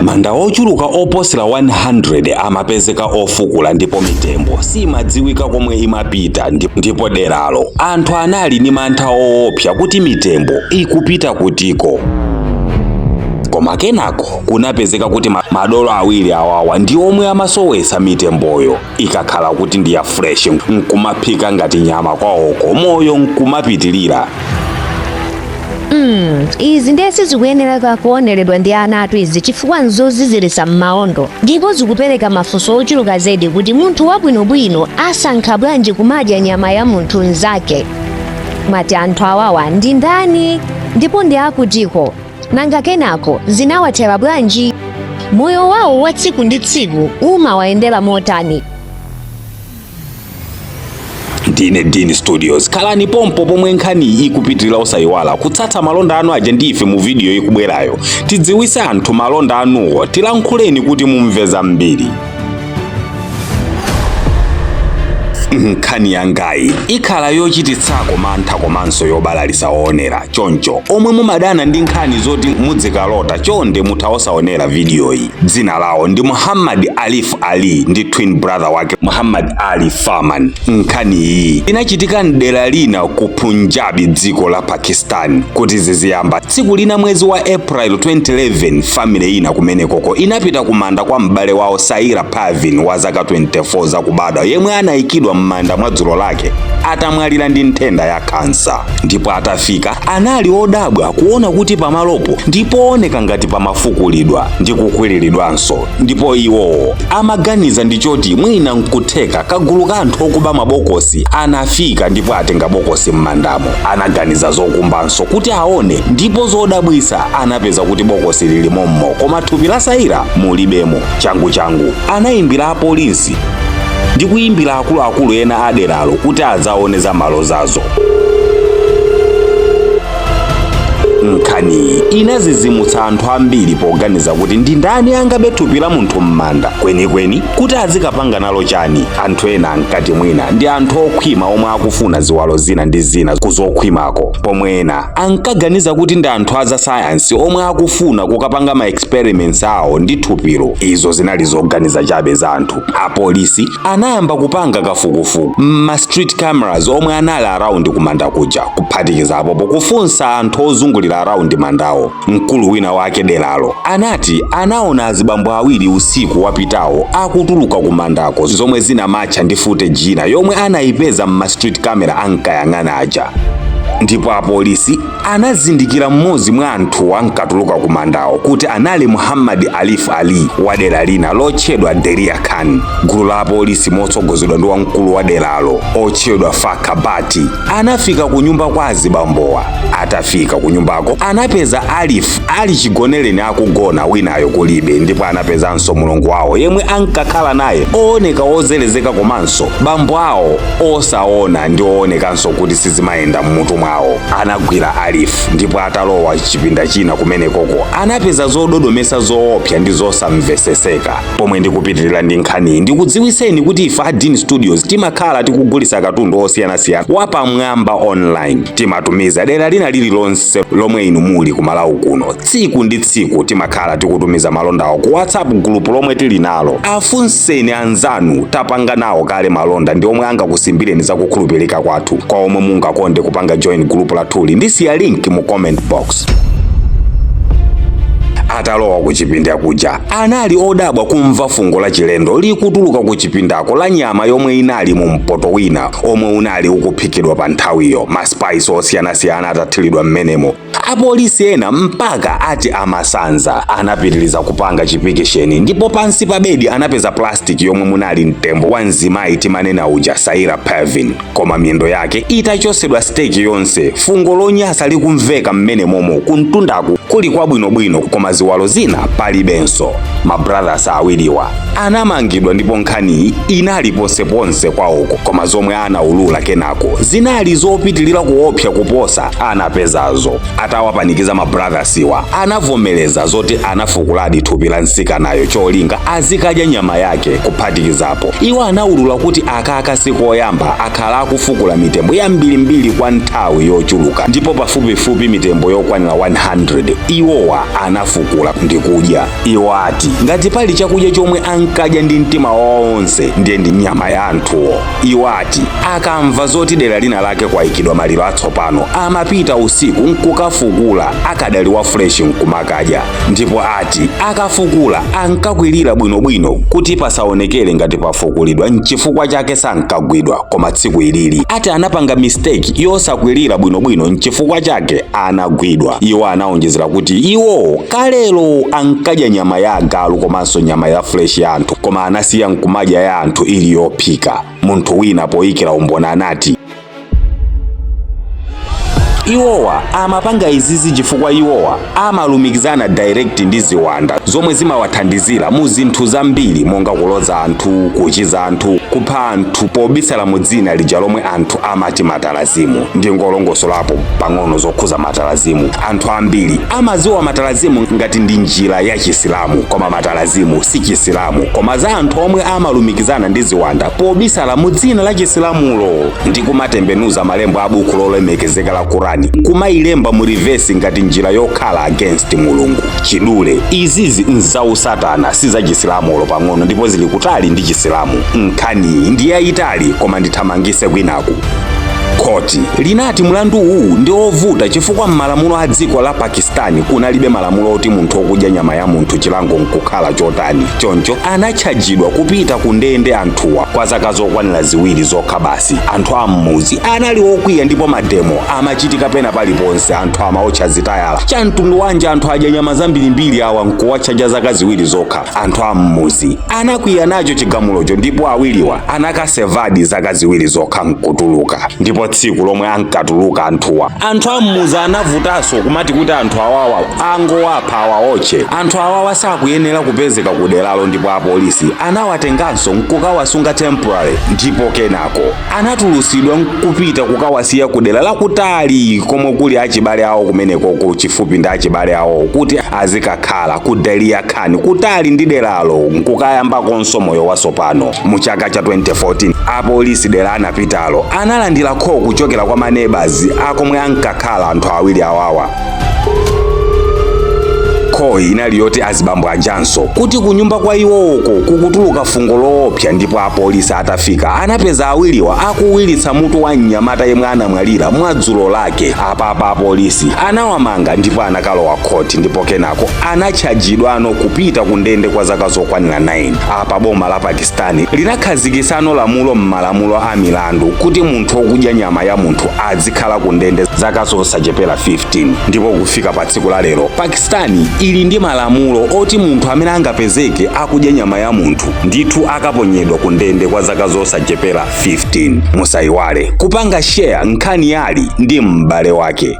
Manda ochuluka oposera 100 amapezeka ofukula ndipo mitembo simadziwika komwe imapita, ndipo deralo anthu anali ndi mantha oopsa kuti mitembo ikupita kutiko. Koma kenako kunapezeka kuti madolo awiri awawa ndi omwe amasowesa mitemboyo ikakhala kuti ndi ya fresh, nkumaphika ngati nyama kwawoko, moyo nkumapitilira. Izi ndiye sizikuyenereka kuoneredwa ndi ana athu izi, chifukwa nzoziziritsa m'maondo ndipo zikupereka mafunso ochuluka zedi kuti munthu wabwinobwino asankha bwanji kumadya nyama ya munthu mnzake. Mati anthu awawa ndi ndani ndipo ndi akutiko? Nanga kenako zinawathera bwanji? Moyo wawo wa tsiku ndi tsiku umawayendera motani? Ndine Dean Studios. Khalani pompo pomwe nkhani ikupitirira. Osayiwala kutsatsa malonda anu aja ndi ife mu video ikubwerayo. Tidziwise anthu malonda anuwo, tilankhuleni kuti mumve zambiri. Nkhani yangayi ikhala yochititsako mantha komanso yobalalisa oonera. Choncho omwe mumadana ndi nkhani zoti mudzikalota, chonde mutha osaonera vidiyoyi. Dzina lawo ndi Muhammad Alif Ali ndi twin brother wake Muhammad Ali Farman. Nkhani iyi inachitika mdera lina ku Punjabi, dziko la Pakistan. Kuti ziziyamba, tsiku lina mwezi wa April 2011, family ina kumenekoko inapita kumanda kwa m'bale wawo Saira Parveen wa zaka 24 zakubadwa, yemwe anayikidwa m'manda mwa dzulo lake atamwalira ndi nthenda ya khansa. Ndipo atafika anali odabwa kuona kuti pamalopo ndipooneka ngati pamafukulidwa ndi kukwiriridwanso, ndipo iwowo amaganiza ndi choti mwina nkutheka kagulu ka anthu okuba mabokosi anafika ndipo atenga bokosi m'mandamo. Anaganiza zokumbanso kuti aone, ndipo zodabwisa anapeza kuti bokosi lili mommo koma thupi la Saira mulibemo. Changu changu anayimbira apolisi ndi kuyimbira akuluakulu ena a deralo kuti adzaone za malozazo. Nkhaniyi inazizimutsa anthu ambiri poganiza kuti ndi ndani angabe thupi la munthu m'manda kwenikweni kuti azikapanga nalo chani. Anthu ena ankati mwina ndi anthu okhwima omwe akufuna ziwalo zina ndi zina kuzokhwimako, pomwe ena ankaganiza kuti ndi anthu a zasayansi omwe akufuna kukapanga ma experiments awo ndi thupilo. Izo zinali zoganiza chabe za anthu. Apolisi anayamba kupanga kafukufuku ma street cameras omwe anali around kumanda kuja, kuphatikiza apopo kufunsa anthu ozungulira around mandawo. Mkulu wina wake deralo anati anaona azibambo awiri usiku wapitawo akutuluka kumandako, zomwe zinamatcha ndi footage ina yomwe anayipeza mma street camera ankayang'ana aja. Ndipo apolisi anazindikira mmodzi mwa anthu ankatuluka kumandawo kuti anali Muhammad Alif Ali wa dera lina lotchedwa Deria Khan. Gulu la apolisi motsogozedwa ndi wamkulu wa deralo otchedwa Fakabati anafika ku nyumba kwa azibambowa. Atafika ku nyumbako anapeza Alif ali chigonereni akugona, winayo kulibe, ndipo anapezanso mulongo wawo yemwe ankakhala naye ooneka ozelezeka komanso bambo awo osaona ndi oonekanso kuti sizimayenda mmutu mwawo. Anagwira Alif, ndipo atalowa chipinda china kumenekoko anapeza zododomesa zoopsa ndi zosamveseseka. Pomwe ndikupitirira ndi nkhaniyi, ndikudziwiseni kuti ife a Dean Studios timakhala tikugulisa katundu osiyanasiyana wapamwamba online. Timatumiza dera lina lililonse lomwe inu muli ku Malawi kuno. Tsiku ndi tsiku timakhala tikutumiza malondawo ku WhatsApp group lomwe tili nalo. Afunseni anzanu tapanga nawo kale malonda ndi omwe angakusimbireni za kukhulupirika kwathu. Kwa omwe mungakonde kupanga join group lathuli, ndisiya link mu comment box. Atalowa ku chipinda kuja anali odabwa kumva fungo la chilendo likutuluka ku chipindako la nyama yomwe inali mu mpoto wina omwe unali ukuphikidwa pa nthawiyo, ma spice osiyanasiyana atathiridwa mmenemo. Apolisi ena mpaka ati amasanza. Anapitiriza kupanga chipikisheni ndipo pansi pa bedi anapeza plastic yomwe munali mtembo wa mzimayi timanena uja, Saira Parveen, koma miyendo yake itachosedwa steki yonse, fungo lonyasa likumveka mmene momo. Kumtundaku kuli kwabwinobwino koma ziwalo zina palibenso. Ma brothers awiriwa anamangidwa ndipo nkhaniyi inali ponseponse kwawoko, koma zomwe anaulula kenako zinali zopitilira kuopsa kuposa anapezazo. Atawapanikiza ma brothersiwa anavomereza zoti anafukuladi thupi la mtsikanayo cholinga azikadya nyama yake. Kuphatikizapo iwo anaulula kuti akaka sikoyamba, akhala akufukula mitembo yambirimbiri kwa nthawi yochuluka, ndipo pafupifupi mitembo yokwanira 100 iwowa anafukula. anakafukula ndi kudya. Iwo ati ngati pali chakudya chomwe ankadya ndi mtima wawo wonse, ndiye ndi nyama ya anthuwo. Iwo ati akamva zoti dera lina lake kwayikidwa maliro atsopano, amapita usiku nkukafukula akadali wa fresh nkumakadya. Ndipo ati akafukula ankakwirira bwinobwino kuti pasaonekere ngati pafukulidwa, nchifukwa chake sankagwidwa. Koma tsiku ilili ati anapanga mistake yosakwirira bwinobwino, nchifukwa chake anagwidwa. Iwo anaonjezera kuti iwo kalelo ankadya nyama ya agalu komanso nyama ya fresh ya anthu, koma anasiya nkumadya ya anthu ili yophika. Munthu wina poyikira umboni anati iwowa amapanga izizi chifukwa iwowa amalumikizana direct ndi ziwanda zomwe zimawathandizira mu zinthu zambiri, monga kuloza anthu, kuchiza anthu, kupha anthu pobisala mu dzina lija lomwe anthu amati matalazimu. Ndi ngolongosolapo pang'ono zokhuza matalazimu. Anthu ambiri amaziwa matalazimu ngati ndi njira ya Chisilamu, koma matalazimu si Chisilamu, koma za anthu omwe amalumikizana ndi ziwanda pobisala mu dzina la Chisilamulo ndi kumatembenuza malembo a buku lolemekezeka la Kurani, kumayilemba mu reverse ngati njira yokhala against Mulungu. Chidule, izizi nzausatana, si za Chisilamulo pang'ono, ndipo zili kutali ndi Chisilamu. Nkhaniyi ndi yayitali, koma ndithamangise kwinaku. Khoti linati mlandu uwu ndi ovuta chifukwa m'malamulo a dziko la Pakistani kunalibe malamulo oti munthu okudya nyama ya munthu chilango nkukhala chotani. Choncho anatchajidwa kupita ku ndende anthuwa kwa zaka zokwanira 2 zokha basi. Anthu a mmuzi anali okwiya ndipo mademo amachitika pena paliponse. Anthu amaotcha zitayala. Cha mtundu wanji anthu adya nyama zambirimbiri awa nkuwatchaja zaka 2 zokha? Anthu a mmuzi anakwiya nacho chigamulocho ndipo awiriwa anakasevadi zaka 2 zokha nkutuluka. Ndipo tsiku lomwe ankatuluka anthuwa, anthu a mmuzi anavutanso kumati kuti anthu awawa angowapha, awaotche, anthu awawa sakuyenera kupezeka ku deralo. Ndipo apolisi anawatenganso nkukawasunga temporary, ndipo kenako anatulusidwa nkupita kukawasiya ku dera lakutali komwe kuli achibale awo kumeneko, chifupi ndi achibale awo, kuti azikakhala ku Delia Khan, kutali ndi deralo, nkukayambakonso moyo watsopano. Mu chaka cha 2014 apolisi dera anapitalo analandira call kuchokera kwa maneighbors akomwe ankakhala anthu awiri awawa. Call inali yoti azibambo ajanso kuti kunyumba kwa iwowoko kukutuluka fungo loopsa, ndipo apolisi atafika anapeza awiriwa akuwiritsa mutu wa mnyamata yemwe anamwalira mwadzulo lake. Apapa apolisi anawamanga ndipo anakalowa khoti, ndipo kenako anatchajidwano kupita ku ndende kwa zaka zokwanira 9. Apa boma la Pakistani linakhazikisano lamulo m'malamulo a milandu kuti munthu wokudya nyama ya munthu azikhala ku ndende zaka zosachepera 15. Ndipo kufika pa tsiku la lero, Pakistani ili ndi malamulo oti munthu amene angapezeke akudya nyama ya munthu ndithu akaponyedwa ku ndende kwa zaka zosachepera 15. Musayiwale kupanga share nkhani yali ndi m'bale wake.